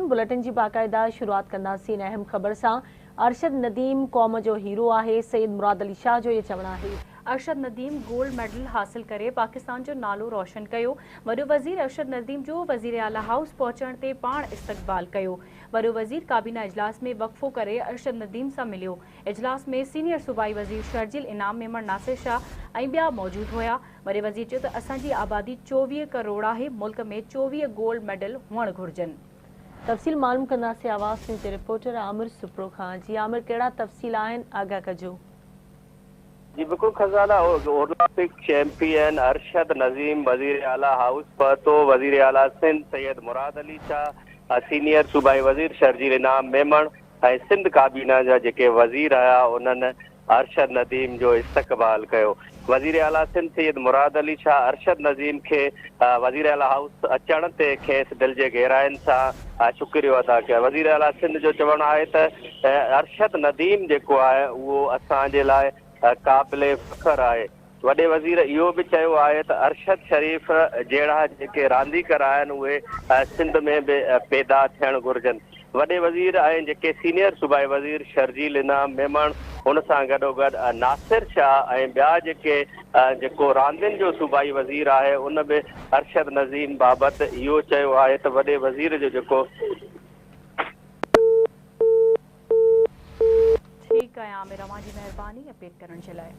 Bulletin جي باقاعده شروعات ڪنداسين اهم خبر سان. ارشد نديم قوم جو هيرو آهي، سيد مراد علي شاهه جو اهو چوڻ آهي. ارشد نديم گولڊ ميڊل حاصل ڪري پاڪستان جو نالو روشن ڪيو. وڏو وزير ارشد نديم جو وزير اعليٰ هائوس پهچڻ تي پاڻ استقبال ڪيو. وڏو وزير ڪابينا اجلاس ۾ وقفو ڪري ارشد نديم سان مليو. اجلاس ۾ سينيئر صوبائي وزير شرجيل انعام ميمڻ، ناصر شاهه ۽ ٻيا موجود هيا. وڏي وزير چيو ته اسان جي آبادي 24 ڪروڙ آهي، ملڪ ۾ 24 گولڊ ميڊل هئڻ گهرجن. تفصيل معلوم ڪنداسين آواز نيوز جي رپورٽر عامر سپرو کان. جي عامر، ڪهڙا تفصيل آهن، آگاهه ڪجو. جي بلڪل خزانه، اولمپڪ چيمپيئن ارشد نظيم وزير اعليٰ هائوس پهتو. وزير اعليٰ سنڌ سيد مراد علي شاهه، سينيئر صوبائي وزير شرجيل انعام ميمڻ ۽ سنڌ ڪابينا جا جيڪي وزير آيا، انهن ارشد نديم جو استقبال ڪيو. وزير اعليٰ سنڌ سيد مراد علي شاهه ارشد نديم کي وزير اعليٰ هائوس اچڻ تي کيس دل جي گهراين سان شڪريو ادا ڪيو. وزير اعليٰ سنڌ جو چوڻ آهي ته ارشد نديم جيڪو آهي، اهو اسان جي لاء قابل فخر آهي. وڏي وزير اهو به چيو آهي ته ارشد شريف جهڙا جيڪي رانديگر آهن، اهي سنڌ ۾ به پيدا ٿيڻ گهرجن. وڏي وزير ۽ جيڪي سينيئر صوبائي وزير شرجيل انعام ميمڻ، ان سان گڏوگڏ ناصر شاهه ۽ ٻيا جيڪي جيڪو راندين جو صوبائي وزير آهي، ان به ارشد نظيم بابت اهو چيو آهي ته وڏي وزير جو جيڪو ٺيڪ آهي عامر، اوهان جي مهرباني اپڊيٽ ڪرڻ جي لاء.